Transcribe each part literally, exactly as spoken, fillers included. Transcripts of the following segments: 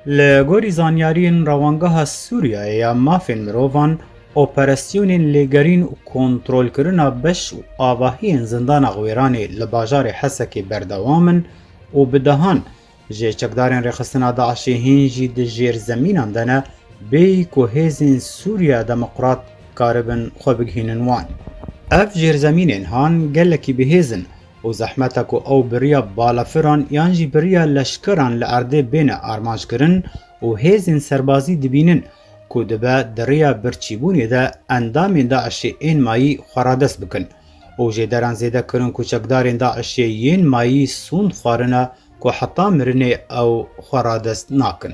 Li gorî zanyariyên Rewangeha Sûriyeyê ya Mafên Mirovan, operasyonên lêgerîn û kontrolkirina beş û avahiyên zindana Xwêranê li bajarê Hesekê berdewam in û bi dehan ji çekdarên rêxistina DAIŞê hîn jî di jêrzemînan de ne, bêyî ku hêzên Sûriya Demokrat karibin xwe bigihînin wan. Ev jêrzemînên han gelekî bihêz in û zehmet e ku ew bi riya balafiran yan jî bi riya leşkeran li erdê bêne armanckirin û hêzên serbazî dibînin ku dibe di riya birçîbûnê de endamên DAIŞê ên mayî xwe radest bikin û jêderan zêde kirin ku çekdarên DAIŞê yên mayî sûnd xwarine ku heta mirinê ew xwe radest nakin.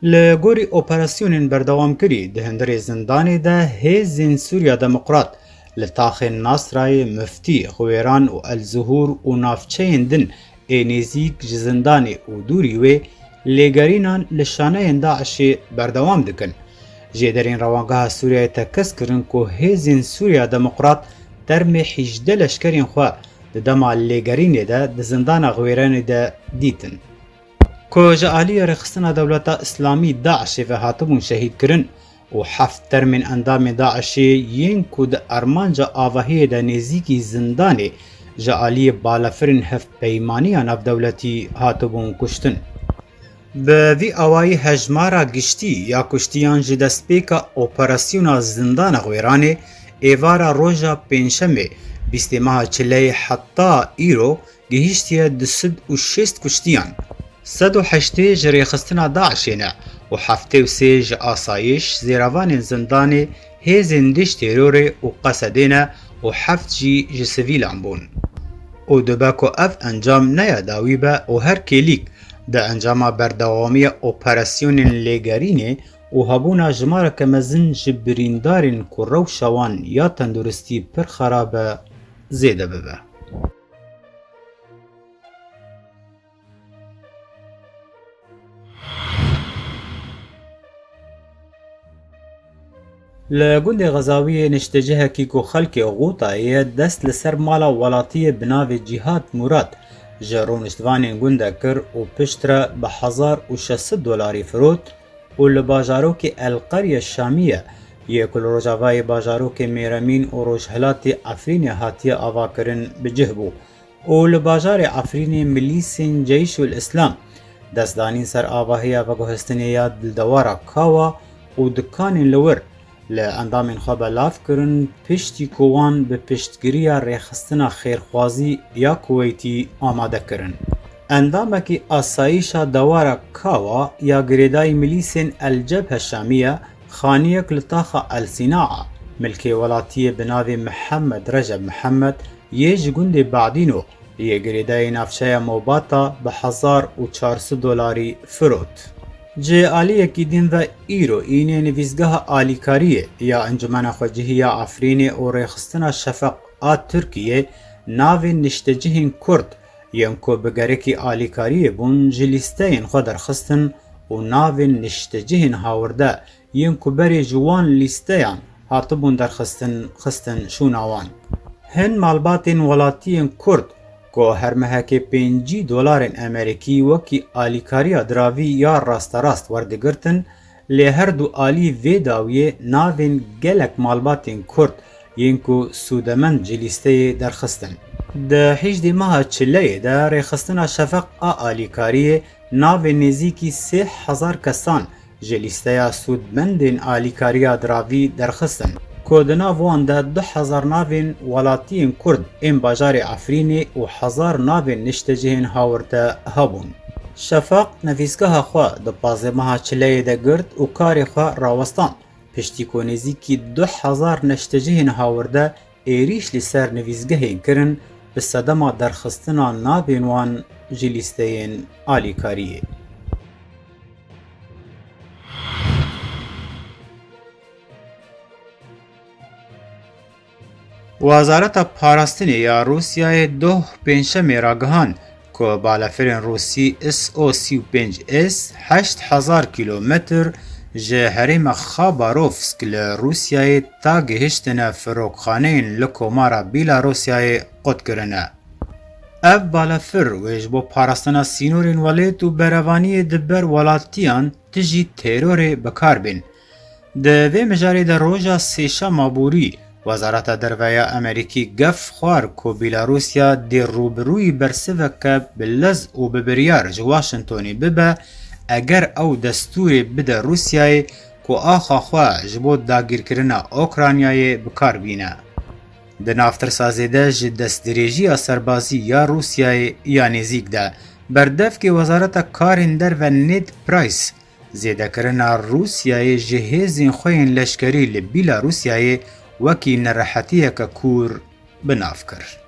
Li gorî operasyonên berdewamkirî di hundirê zindanê de hêzên Sûriya Demokrat li taxên Nasrayê, Miftî, Xwêran û El Zuhûr û navçeyên din ê nêzîk ji zindanê û dûrî wê lêgerînan li şaneyên DAIŞê berdewam dikin. Jêderên Rewangeha Sûriyeyê tekez kirin ku hêzên Sûriya Demokrat termê hîjdeh leşkerên xwe di dema lêgerînê de di zindana Xwêranê de dîtin. Ku ji aliyê Rêxistina Dewleta Îslamî DAIŞê ve hatibûn şehîdkirin û heft termên endamên DAIŞê yên ku di armanca avahiyê de nêzîkî zindanê ji aliyê balafirên hevpeymaniya navdewletî hatibûn kuştin. Bi vî awayî hejmara giştî ya kuştiyan ji destpêka operasyona zindana Xwêranê êvara roja Pêncşemê bîstê meha Çileyê heta îro gihîştiye du sed û şêst kuştiyan. Sed û heştê ji rêxistina DAIŞê ne û heftê û sê ji asayiş, zêrevanên zindanê, hêzên dij terorê û Qesedê ne û heft jî ji sivîlan bûn. Û dibe ku ev encam ne ya dawî be û her kêlîk di encama berdewamiya operasyonên lêgerînê û hebûna jimareke mezin ji birîndarên ku rewşa wan ya tenduristî pir xerab e, zêde bibe. Li gundê Xezawiyê niştecihekî ku xelkê Xûtayê ye, dest li ser mala welatiyê bi navê Cîhad Mûrad ji rûniştvanên gund de kir û piştre bi hezar û şeş sed dolarî firot û li bajarokê El Qerye Şamiye yê ku li rojavayê bajarokê Mêremîn û rojhilatê Efrînê hatiye avakirin bi cih bû. Û li bajarê Efrînê milîsên Ceyşul Îslam dest danîn ser avahiya veguhestinê ya li dewara Kawa û dikanên li wir li endamên xwe belav kirin, piştî ku wan bi piştgiriya rêxistina xêrxwazî ya Kuweytî amade kirin. Endamekî asayîşa dewara Kawa ya girêdayî milîsên El Cebhe Şamiye, xaniyek li taxa El Sînaa, milkê welatiyê bi navê Mihemed Receb Mihemed yê ji gundê Badîno yê girêdayî navçeya Mobata bi hezar û çar sed dolarî firot. Ji aliyekî din ve îro înê nivîsgeha alîkariyê ya Encûmena Xwecihî ya Efrînê û Rêxistina Şefeq a Tirkiyê navên niştecihên Kurd yên ku bi gerekî alîkariyê bûn ji lîsteyên xwe derxistin û navên niştecihên hawirde yên ku berê ji wan lîsteyan hatibûn derxistin, xistin şûna wan. Hin malbatên welatiyên Kurd ku her mehekê pêncî dolarên Amerîkî wekî alîkariya diravî ya rasterast werdigirtin, lê her du alî vê dawiyê navên gelek malbatên Kurd yên ku sûdemend ji lîsteyê derxistin. Di hîjdê meha Çileyê de Rêxistina Şefeq a Alîkariyê navên nêzîkî sê hezar kesan ji lîsteya sûdmendên alîkariya diravî derxistin, ku di nav wan de du hezar navên welatiyên Kurd ên bajarê Efrînê û hezar navên niştecihên hawirde hebûn. Şefaq nivîsgeha xwe di pazdeh meha Çileyê de girt û karê xwe rawestan, piştî ku nêzîkî du hezar niştecihên hawirde êrîş li ser nivîsgehên kirin bi sedema derxistina navên wan ji lîsteyên alîkariyê. Wezareta Parastinê ya Rûsyayê doh Pêncşemê ragihand ku balafirên Rûsî S O sî û pênc S heşt hezar kîlometr ji herêma Xabarovsk li Rûsyayê ta gihiştine firokxaneyên li Komara Bîlarusyayê qut kirine. Ev balafir wê ji bo parastina sînorên welêt û berevaniyê di ber welatiyan tijî terorê bi kar bên. Di vê mijarê de roja Sêşema borî, Wezareta Derve ya Amerîkî gef xwar ku Bîlarûsya dê rûbirûyî bersiveke bi lez û bi biryar ji Washingtonê bibe, eger ew destûrê bide Rûsyayê ku axa xwe ji bo dagîrkirina Okraynayê bi kar bîne. Di nav tirsa zêde ji destdirêjiya serbazî ya Rûsyayê ya nêzîk de, berdevkê Wezareta Karên Derve Ned Price zêdekirina Rûsyayê ji hêzên xwe yên leşkerî li Bîlarûsyayê wekî nerehetiyeke kûr bi nav kir.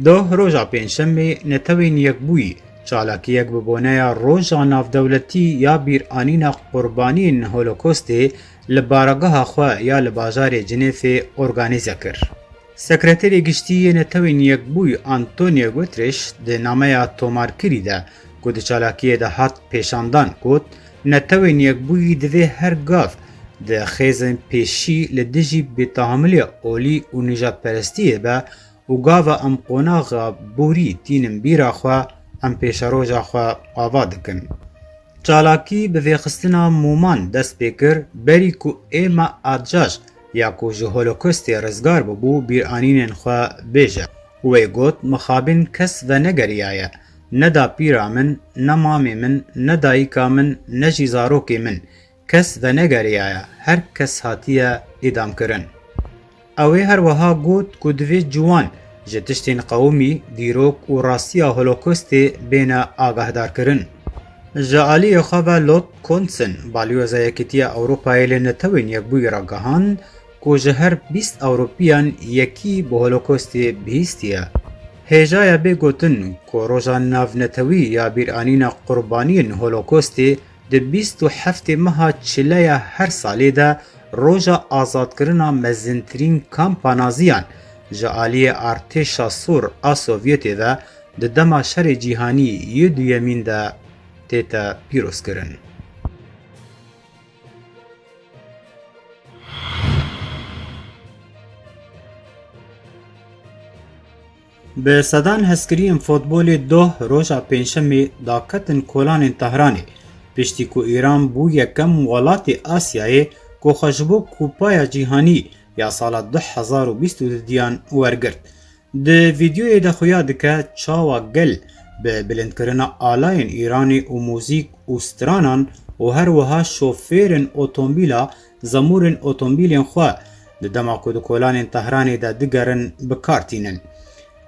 Doh roja Pêncşemê Netewên Yekbûyî çalakiyek bi boneya Roja Navdewletî ya Bîranîna Qurbaniyên Holokostê li baregeha xwe ya li bajarê Cinêfê organîze kir. Sekreterê Giştî yê Netewên Yekbûyî Antonio Guterres di nameya tomarkirî de ku di çalakiyê de hat pêşandan got, Netewên Yekbûyî divê her gav di xêzên pêşî li dijî bêtehamiliya olî û nîjadperestiyê be û gava em qonaxa borî tînin bîra xwe, em pêşeroja xwe ava dikin. Çalakî bi vêxistina mûman dest pê kir, berî ku êma Adjaj ya ku ji Holokostê rizgar bûbû bîranînên xwe bêje. Wê got, mixabin kes venegeriyaye, ne dapîra min, ne mamê min, ne dayika min, ne jî zarokê min. Kes venegeriyaye, her kes hatiye îdamkirin. Ew ê her wiha got ku divê ciwan ji tiştên qewimî, dîrok û rastiya Holokostê bêne agahdarkirin. Ji aliyê xwe ve Lot Konsen, balyoza Yekîtiya Ewropayê li Netewên Yekbûyî ragihand ku ji her bîst Ewropiyan yekî bi Holokostê bihîstiye. Hêjaya bê gotin ku Roja Navnetewî ya Bîranîna Qurbaniyên Holokostê di bîst û heftê meha çileya her salê de roja azadkirina mezintirîn kampa naziyan ji aliyê artêşa sor a Sovyetê ve di dema Şerê Cîhanî yê Duyemîn de tête pîrozkirin. Bi sedan hezkiriyên futbolê doh roja Pêncşemê daketin kolanên Tehranê, piştî ku Îran bû yekem welatê Asyayê ku xwe ji bo Kupaya Cîhanî ya sala du hezar û bîst û duyan wergirt. Di vîdeoyê de xuya dike çawa gel bi bilindkirina alayên Îranê û muzîk û stranan û her wiha şofêrên otomobîla zemûrên otomobîlên xwe di dema ku di kolanên Tehranê de digerin bi kar tînin.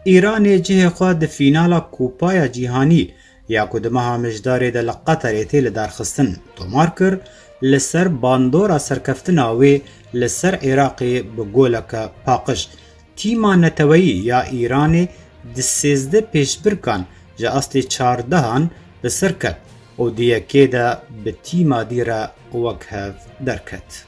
Îranê cihê xwe di fînala Kupaya Cîhanî ya ku di meha Mijdarê de li Qeterê tê lidarxistin tomar kir, li ser bandora serkeftina wê li ser Iraqê bi goleke paqij. Tîma neteweyî ya Îranê di sêzdeh pêşbirkan ji astê çardehan bi ser ket û di yekê de bi tîma dî re wek hev derket.